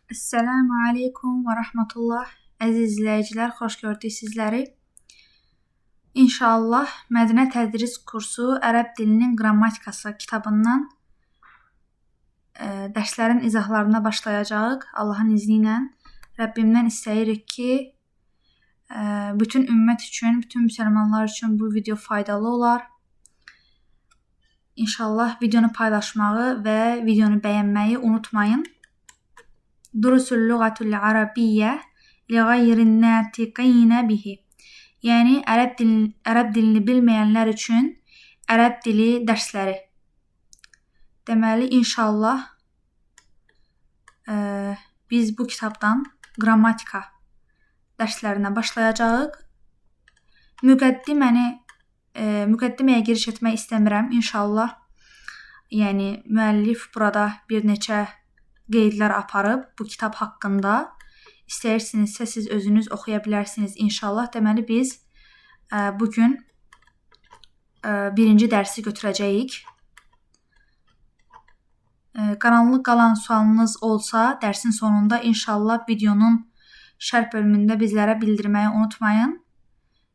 Esselamu Aleyküm və Rəhmətullah. Əziz izləyicilər, xoş gördük sizləri. İnşallah Mədinə tədris kursu Ərəb dilinin qrammatikası kitabından dərslərin izahlarına başlayacağıq Allahın izni ilə. Rəbbimdən istəyirik ki, bütün ümmət üçün, bütün müsəlmanlar üçün bu video faydalı olar. İnşallah videonu paylaşmağı və videonu bəyənməyi unutmayın. Durusul lüğətul arabiyyə li gayrin natiqina bihi. Yəni ərəb dilini bilməyənlər üçün ərəb dili dərsləri. Deməli inşallah biz bu kitabdan qrammatika dərslərinə başlayacağıq. Müqəddiməyə giriş etmək istəmirəm. İnşallah, yəni müəllif burada bir neçə qeydlər aparıb bu kitab haqqında. İstəyirsinizsə siz özünüz oxuya bilərsiniz inşallah. Deməli biz bugün birinci dərsi götürəcəyik. Qaranlıq qalan sualınız olsa dərsin sonunda inşallah videonun şərh bölümündə bizlərə bildirməyi unutmayın.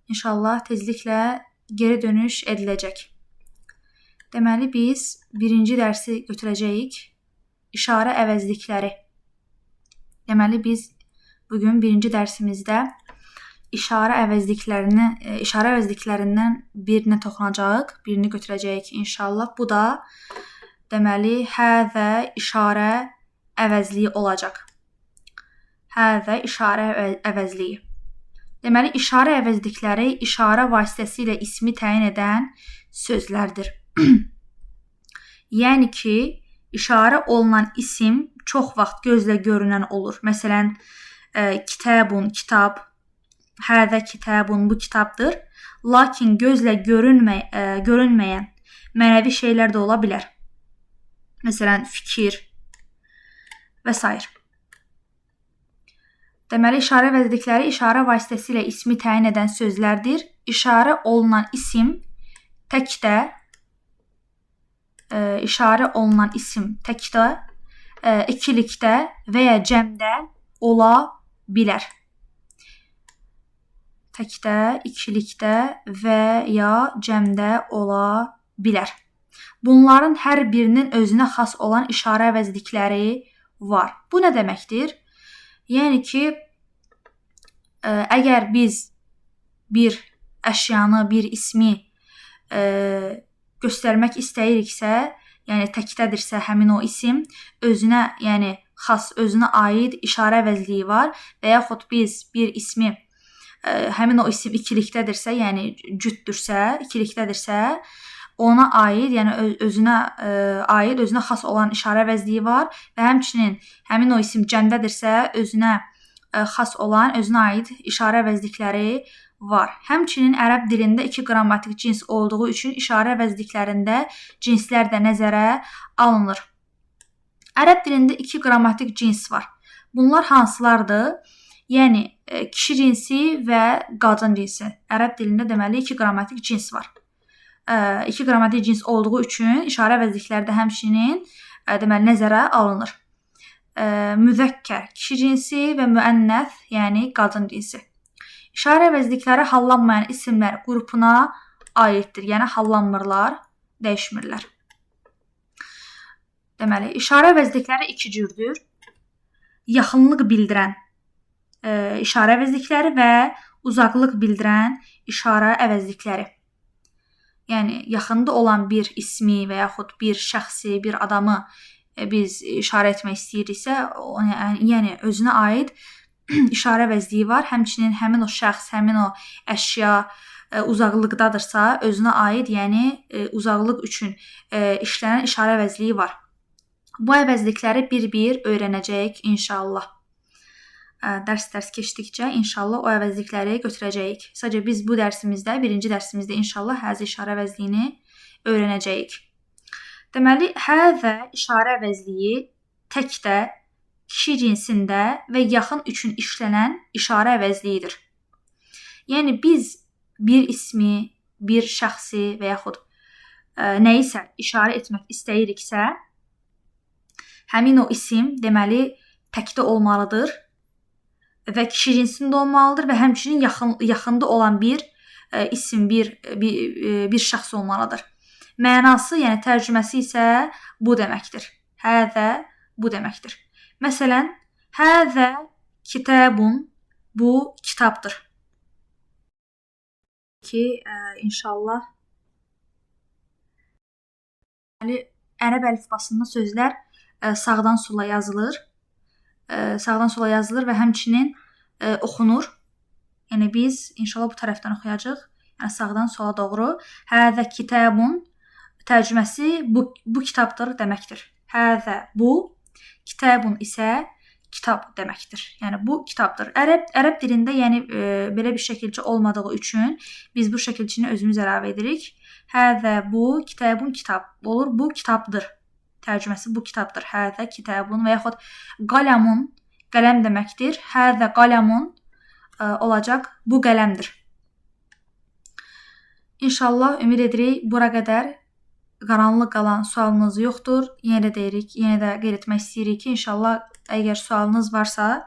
İnşallah tezliklə geri dönüş ediləcək. Deməli biz birinci dərsi götürəcəyik. İşarə əvəzlikləri. Deməli biz bugün birinci dərsimizdə işarə əvəzliklərindən birinə toxunacağıq, birini götürəcəyik inşallah. Bu da deməli həzə işarə əvəzliyi olacaq. Həzə işarə əvəzliyi. Deməli işarə əvəzlikləri işarə vasitəsilə ismi təyin edən sözlərdir. Yəni ki, işarə olunan isim çox vaxt gözlə görünən olur. Məsələn, kitabun, kitab, həzə kitabun, bu kitabdır. Lakin gözlə görünməyən mənəvi şeylər də ola bilər. Məsələn, fikir və s. Deməli, işarə əvəzlikləri işarə vasitəsilə ismi təyin edən sözlərdir. İşarə olunan isim təkdə, ikilikdə və ya cəmdə ola bilər. Təkdə, ikilikdə və ya cəmdə ola bilər. Bunların hər birinin özünə xas olan işarə əvəzlikləri var. Bu nə deməkdir? Yəni ki, əgər biz bir əşyanı, bir ismi göstərmək istəyiriksə, yəni təkdədirsə həmin o isim, özünə, yəni xas, özünə aid işarə əvəzliyi var və yaxud biz bir ismi, həmin o isim ikilikdədirsə, yəni cütdürsə, ikilikdədirsə, ona aid, yəni özünə aid, özünə xas olan işarə əvəzliyi var və həmçinin həmin o isim cəmdədirsə, özünə xas olan, özünə aid işarə əvəzlikləri var. Həmçinin ərəb dilində iki qrammatik cins olduğu üçün işarə əvəzliklərində cinslər də nəzərə alınır. Ərəb dilində iki qrammatik cins var. Bunlar hansılardır? Yəni kişi cinsi və qadın cinsi. Ərəb dilində deməli iki qrammatik cins var. İki qrammatik cins olduğu üçün işarə əvəzlikləri də həmçinin deməli nəzərə alınır. Müzəkkər kişi cinsi və müənnəs, yəni qadın cinsi. İşarə əvəzlikləri hallanmayan isimlər qrupuna aiddir. Yəni hallanmırlar, dəyişmirlər. Deməli, işarə əvəzlikləri iki cürdür. Yaxınlıq bildirən işarə əvəzlikləri və uzaqlıq bildirən işarə əvəzlikləri. Yəni, yaxında olan bir ismi və yaxud bir şəxsi, bir adamı biz işarə etmək istəyiriksə, yəni özünə aid işarə əvəzliyi var. Həmçinin həmin o şəxs, həmin o əşya uzaqlıqdadırsa, özünə aid, yəni uzaqlıq üçün işlənən işarə əvəzliyi var. Bu əvəzlikləri bir-bir öyrənəcəyik inşallah. Dərs-dərs keçdikcə inşallah o əvəzlikləri götürəcəyik. Sadəcə biz bu dərsimizdə, birinci dərsimizdə inşallah həzə işarə əvəzliyini öyrənəcəyik. Deməli, həzə işarə əvəzliyi təkdə, kişi cinsində və yaxın üçün işlənən işarə əvəzliyidir. Yəni biz bir ismi, bir şəxsi və yaxud nəyisə işarə etmək istəyiriksə, həmin o isim deməli təkdə olmalıdır və kişi cinsində olmalıdır və həmçinin yaxında olan bir isim, bir şəxs olmalıdır. Mənası, yəni tərcüməsi isə bu deməkdir. Həzə bu deməkdir. Məsələn, həzə kitabun, bu kitabdır. Ki, inşallah ərəb əlifbasında sözlər sağdan sola yazılır. Sağdan sola yazılır və həmçinin oxunur. Yəni biz inşallah bu tərəfdən oxuyacağıq. Yəni sağdan sola doğru. Həzə kitabun tərcüməsi bu kitabdır deməkdir. Həzə bu, kitabun isə kitab deməkdir. Yəni bu kitabdır. Ərəb dilində yəni belə bir şəkilçi olmadığı üçün biz bu şəkilçini özümüz əlavə edirik. Həzə bu, kitabun kitab olur. Bu kitabdır. Tərcüməsi bu kitabdır. Həzə kitabun və yaxud qalamun qələm deməkdir. Həzə qalamun olacaq. Bu qələmdir. İnşallah ümid edirik bura qədər qaranlıq qalan sualınız yoxdur. Yenə də deyirik, yenə də qeyd etmək istəyirik ki, inşallah əgər sualınız varsa,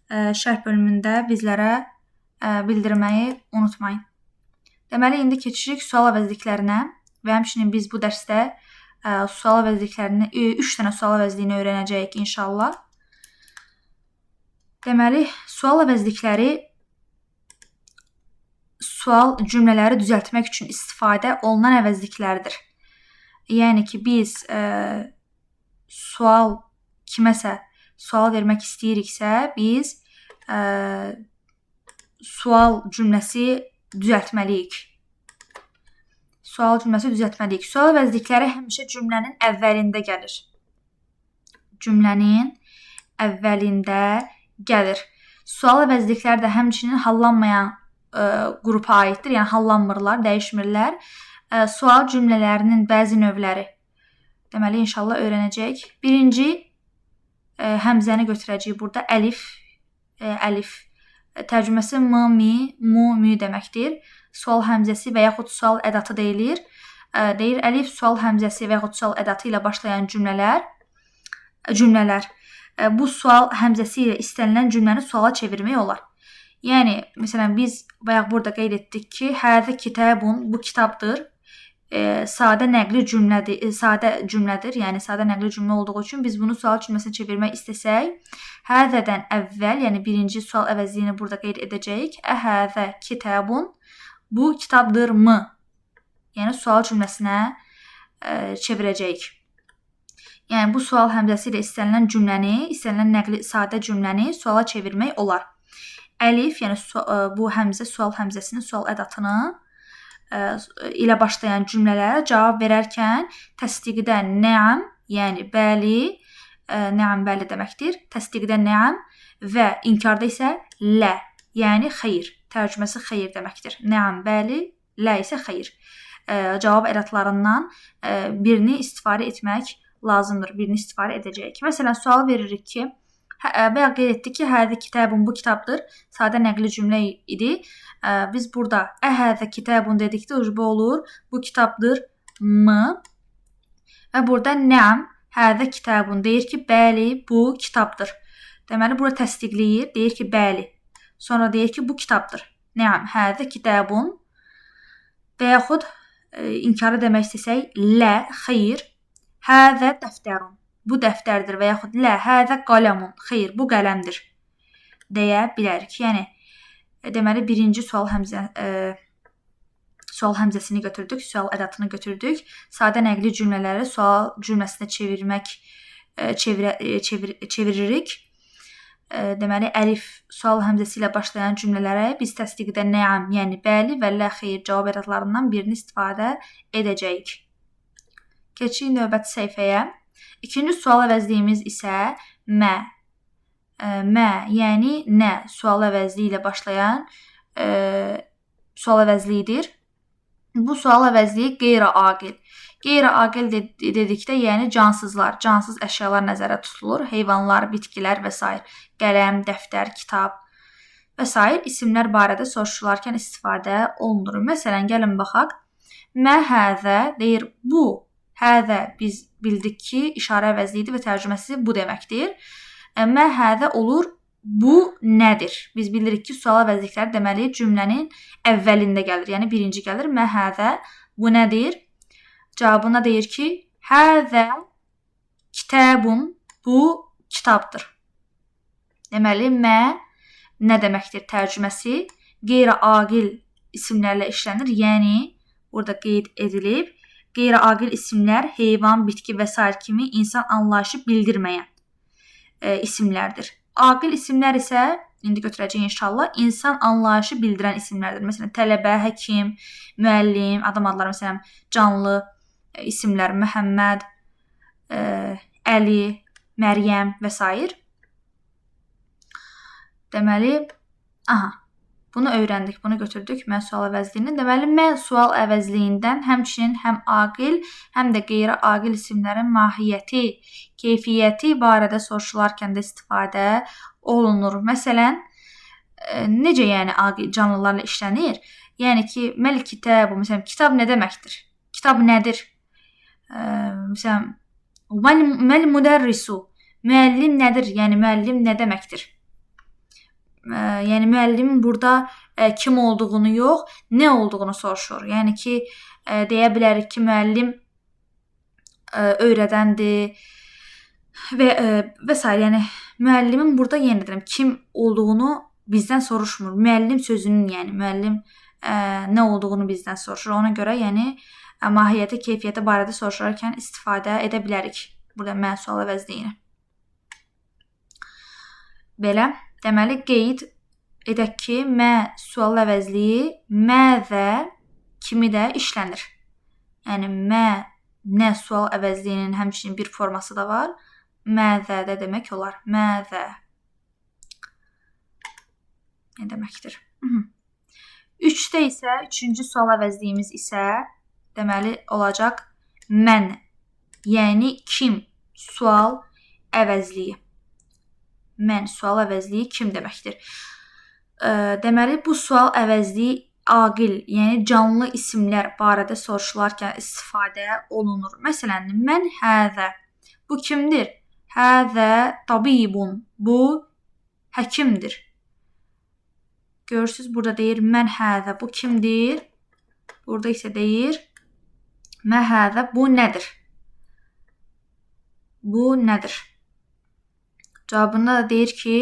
şərh bölümündə bizlərə bildirməyi unutmayın. Deməli, indi keçirik sual əvəzliklərinə və həmçinin biz bu dərsdə sual əvəzliklərini, 3 dənə sual əvəzliyini öyrənəcəyik inşallah. Deməli, sual əvəzlikləri sual cümlələri düzəltmək üçün istifadə olunan əvəzliklərdir. Yəni ki, biz sual kiməsə sual vermək istəyiriksə, biz sual cümləsi düzəltməliyik. Sual cümləsi düzəltməliyik. Sual əvəzlikləri həmişə cümlənin əvvəlində gəlir. Cümlənin əvvəlində gəlir. Sual əvəzlikləri də həmçinin hallanmayan qrupa aiddir. Yəni hallanmırlar, dəyişmirlər. Sual cümlələrinin bəzi növləri. Deməli, inşallah öyrənəcəyik. Birinci həmzəni götürəcəyik burada. Əlif, əlif. Tərcüməsi m, mi, mu, mü deməkdir. Sual həmzəsi və yaxud sual ədatı deyilir. Deyir, əlif sual həmzəsi və yaxud sual ədatı ilə başlayan cümlələr. Bu sual həmzəsi ilə istənilən cümləni suala çevirmək olar. Yəni, məsələn, biz bayaq burada qeyd etdik ki, həzə kitabun, bu kitabdır. Sadə nəqli cümlədir, sadə cümlədir. Yəni sadə nəqli cümlə olduğu üçün biz bunu sual cümləsinə çevirmək istəsək, həzədən əvvəl, yəni birinci sual əvəzliyini burada qeyd edəcəyik. Əhəzə kitabun, bu kitabdır mı? Yəni sual cümləsinə çevirəcəyik. Yəni bu sual həmzəsi ilə istənilən cümləni, istənilən nəqli sadə cümləni suala çevirmək olar. Əlif, yəni bu həmzə sual həmzəsinin sual ədatını ilə başlayan cümlələrə cavab verərkən təsdiqdə nəam, yəni bəli, nəam bəli deməkdir. Təsdiqdə nəam və inkarda isə lə, yəni xeyir. Tərcüməsi xeyir deməkdir. Nəam bəli, lə isə xeyir. Cavab ədatlarından birini istifadə etmək lazımdır. Birini istifadə edəcəyik. Məsələn, sual veririk ki, bayaq qeyd etdik ki, həzə kitabun bu kitabdır. Sadə nəqli cümlə idi. Biz burada əhəzə kitabun dedikdə ucba olur. Bu kitabdır mı? Və burada nəm həzə kitabun deyir ki, bəli, bu kitabdır. Deməli, burada təsdiqləyir. Deyir ki, bəli. Sonra deyir ki, bu kitabdır. Nəm həzə kitabun və yaxud inkarı demək istəsək, lə, xeyir, həzə dəftərun. Bu dəftərdir və yaxud lə, həzə qalamun, xeyr, bu qələmdir deyə bilərik. Yəni, deməli, birinci sual həmzəsini götürdük, sual ədatını götürdük. Sadə nəqli cümlələri sual cümləsinə çeviririk. Deməli, əlif sual həmzəsi ilə başlayan cümlələrə biz təsdiqdə nəam, yəni bəli və lə, xeyr cavab ədatlarından birini istifadə edəcəyik. Keçirik növbəti səhifəyə. İkinci sual əvəzliyimiz isə mə. Mə, yəni nə sual əvəzliyi ilə başlayan sual əvəzliyidir. Bu sual əvəzliyi qeyri-aqil. Qeyri-aqil dedikdə, yəni cansızlar, cansız əşyalar nəzərə tutulur. Heyvanlar, bitkilər və s. Qələm, dəftər, kitab və s. isimlər barədə soruşularkən istifadə olunur. Məsələn, gəlin baxaq. Mə həzə deyir bu. Həzə biz bildik ki, işarə əvəzliyidir və tərcüməsi bu deməkdir. Mə həzə olur, bu nədir? Biz bilirik ki, sual əvəzlikləri deməli cümlənin əvvəlində gəlir. Yəni birinci gəlir. Mə həzə, bu nədir? Cavabına deyir ki, həzə kitabun, bu kitabdır. Deməli, mə nə deməkdir tərcüməsi? Qeyri-aqil isimlərlə işlənir. Yəni, burada qeyd edilib, qeyri-aqil isimlər heyvan, bitki və sair kimi insan anlayışı bildirməyən isimlərdir. Aqil isimlər isə, indi götürəcəyik inşallah, insan anlayışı bildirən isimlərdir. Məsələn, tələbə, həkim, müəllim, adam adları, məsələn, canlı isimlər, Məhəmməd, Əli, Məryəm və sair. Deməli, aha, bunu öyrəndik, bunu götürdük mən sual əvəzliyini. Deməli, mən sual əvəzliyindən həmçinin həm aqil, həm də qeyri-aqil isimlərin mahiyyəti, keyfiyyəti barədə soruşularkən də istifadə olunur. Məsələn, necə yəni aqil canlılarla işlənir? Yəni ki, məl kitabu, məsələn, kitab nə deməkdir? Kitab nədir? Məsələn, məl müdərrisu, müəllim nədir? Yəni, müəllim nə deməkdir? Yəni, müəllimin burada kim olduğunu yox, nə olduğunu soruşur. Yəni ki, deyə bilərik ki, müəllim öyrədəndir və s. Yəni, müəllimin burada yenə deyirəm, kim olduğunu bizdən soruşmur. Müəllim sözünün, yəni müəllim nə olduğunu bizdən soruşur. Ona görə, yəni, mahiyyəti, keyfiyyəti barədə soruşarkən istifadə edə bilərik. Burada mən sual əvəzliyini. Belə. Deməli, qeyd edək ki, mə sual əvəzliyi məzə kimi də işlənir. Yəni, mə, nə sual əvəzliyinin həmçinin bir forması da var. Məzə də demək olar. Məzə. Nə deməkdir? Üçdə isə, üçüncü sual əvəzliyimiz isə, deməli, olacaq mən, yəni kim sual əvəzliyi. Mən sual əvəzliyi kim deməkdir? Deməli, bu sual əvəzliyi aqil, yəni canlı isimlər barədə soruşularkən istifadə olunur. Məsələn, mən həzə. Bu kimdir? Həzə tabibun. Bu həkimdir. Görürsünüz, burada deyir mən həzə. Bu kimdir? Burada isə deyir mə həzə. Bu nədir? Bu nədir? Cavabında da deyir ki,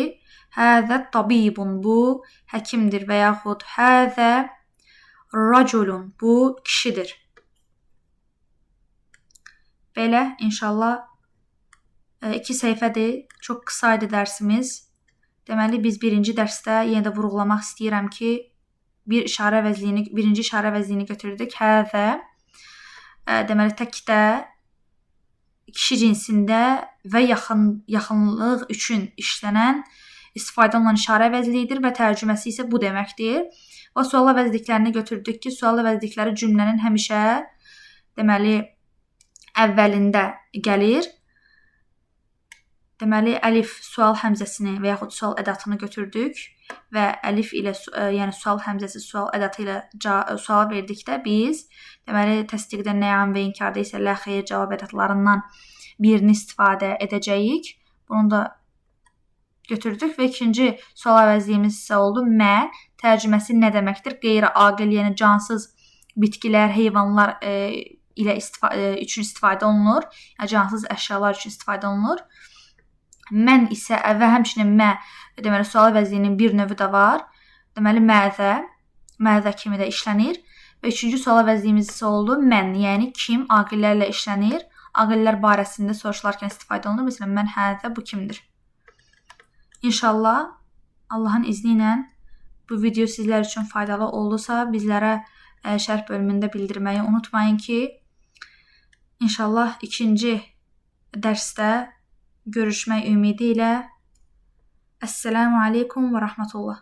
həzə tabibun, bu həkimdir və yaxud həzə raculun, bu kişidir. Belə, inşallah, 2 səhifədir, çox qısa idi dərsimiz. Deməli, biz birinci dərsdə yenə də vurğulamaq istəyirəm ki, bir işarə əvəzliyini, birinci işarə əvəzliyini götürdük. Həzə, deməli, təkdə, kişi cinsində və yaxınlıq üçün işlənən, istifadə olunan işarə əvəzliyidir və tərcüməsi isə bu deməkdir. Və sual əvəzliklərini götürdük ki, sual əvəzlikləri cümlənin həmişə, deməli, əvvəlində gəlir. Deməli, əlif sual həmzəsini və yaxud sual ədatını götürdük və əlif ilə, yəni sual həmzəsi sual ədatı ilə sual verdikdə biz, deməli, təsdiqdə nəam və inkarda isə lə, xeyr cavab ədatlarından birini istifadə edəcəyik. Bunu da götürdük və ikinci sual əvəzliyimiz isə oldu mə. Tərcüməsi nə deməkdir? Qeyri-aqil, yəni cansız bitkilər, heyvanlar ilə üçün istifadə olunur. Yəni, cansız əşyalar üçün istifadə olunur. Mən isə və həmçinin mə, deməli, sual əvəzliyinin bir növü də var. Deməli, məzə, məzə kimi də işlənir. Və üçüncü sual əvəzliyimiz isə oldu mən, yəni kim aqillərlə işlənir. Aqillər barəsində soruşularkən istifadə olunur. Məsələn, mən həzə, bu kimdir? İnşallah Allahın izni ilə bu video sizlər üçün faydalı oldusa, bizlərə şərh bölümündə bildirməyi unutmayın ki, inşallah ikinci dərsdə görüşmək ümidi ilə. Əssəlamu aleykum və rəhmətullah.